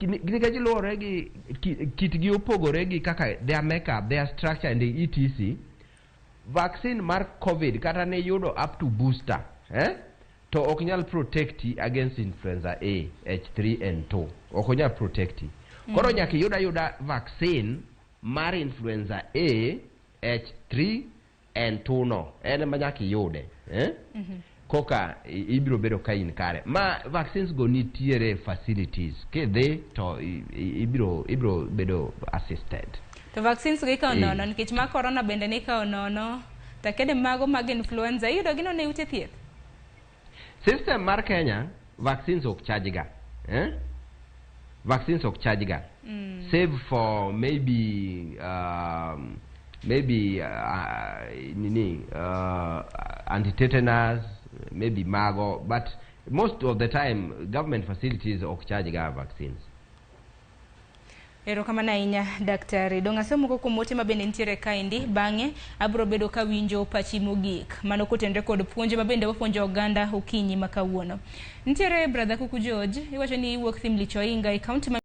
Nikech luwore gi kitgi opogore gi kaka their makeup, their structure and etc. Vaccine mar COVID kata ne yudo up to booster, eh? To ok nyal protect against influenza A H3N2. Ok onyal protect. Koro nyaka iyud ayuda vaccine mar influenza A H3N2 no. En ema nyaka iyude. Eh? Koka ibiro bedo ka in kare. Ma vaccines go nitiere facilities. Kidhi to ibiro bedo assisted. To vaccines go ikawo nono nikech mar corona bende nikawo nono. To kede mago mag influenza iyudo gi nono e ute thieth. System mar Kenya, vaccines ok charge ga. Eh? Vaccines ok charge ga. Save for maybe nini, anti-tetanus, maybe mago, but most of the time government facilities ok charge ga vaccines. Erokamano ahinya, daktari. Dong' asomo moko kuom ote ma bende nitiere kaendi, bang'e abiro bedo kawinjo pachi mogik. Mano kotenore kod puonj ma bende wapuonjo oganda okinyi ma kawuono. Nitiere brother Kuku George, iwacho ni iwuok Thimlich Oinga e kaunti ma